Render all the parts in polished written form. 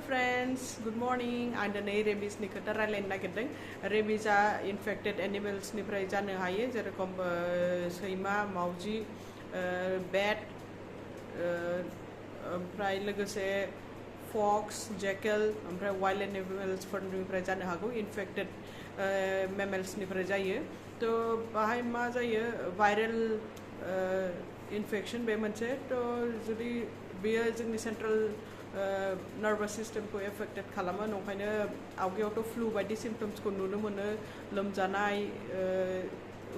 friends, good morning. I'm the rabies ni खोथा रायलायनो नागिरदों. Rabies infected animals निफ्राय जानो हायो जेरखम सैमा, मावजि, bat, ओमफ्राय लोगोसे fox, jackal, ओमफ्राय wild animals फोरनिफ्राय जानो हागौ infected mammals निफ्राय जायो. तो बाहाय मा जायो viral infection बे मोनसे तो जुदि बेयो जोंनि central nervous system को affected खालामो नंखायनो आवगायावथ' flu बायदि symptoms को नुनो मोनो लोमजानाय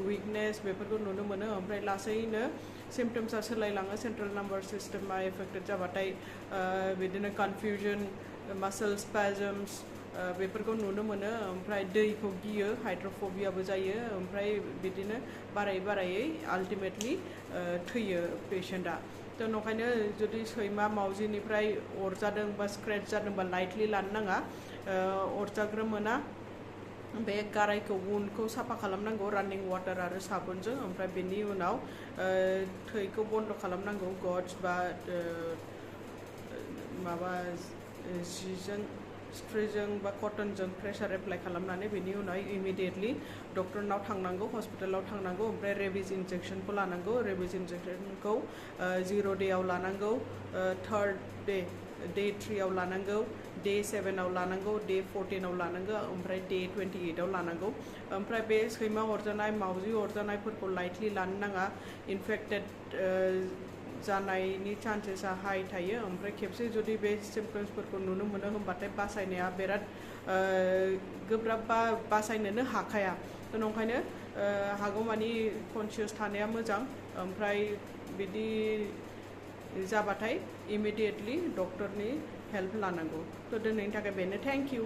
weakness बेफोरखौ नुनो मोनो ओमफ्राय लासैनो symptoms सोलायलाङो central nervous system affected जाबाथाय बिदिनो confusion muscle spasms बेफोरखौ नुनो मोनो ओमफ्राय दैखौ गियो hydrophobia बो जायो ओमफ्राय बिदिनो बारायै ultimately थैयो patientआ तो नंखायनो जुदि सैमा मावजिनिफ्राय अरजादों बा स्क्रैच जादोंबा लाइटली लानो नाङा अरजाग्रोमोना बे गारायखौ वुन्डखौ साफा खालामनांगौ रानिं वाटार आरो साबुनजों ओमफ्राय बेनि उनाव थैखौ बन्द खालामनांगौ गज बा माबा जिजों स्ट्रेजों बा कटनजों प्रेसार एप्लाइ खालामनानै बेनि उनाव इमिडिएटली डक्टरनाव थांनांगौ हस्पिटालाव थांनांगौ ओमफ्राय रेबिस इन्जेक्शनखौ लानांगौ रेबिस इन्जेक्शनखौ 0 डेआव लानांगौ थर्ड डे 3 आव लानांगौ डे 7 आव लानांगौ डे 14 आव लानांगौ ओमफ्राय डे 28 आव लानांगौ ओमफ्राय बे सैमा अरजानाय मावजि अरजानायफोरखौ लाइटली लानो नाङा इनफेक्टेड जानायनि चान्सेसआ हाई थायो ओमफ्राय खेबसे जुदि बे सिम्पटम्सफोरखौ नुनो मोनो होनबाथाय बासायनाया बिराद गोब्राब बा बासायनोनो हाखाया त' नंखायनो हागौमानि कनसियास थानाया मोजां ओमफ्राय बिदि जाबाथाय इमिडिएटली डक्टरनि हेल्प लानांगौ त' दिनैनि थाखाय बेनो थेंक इउ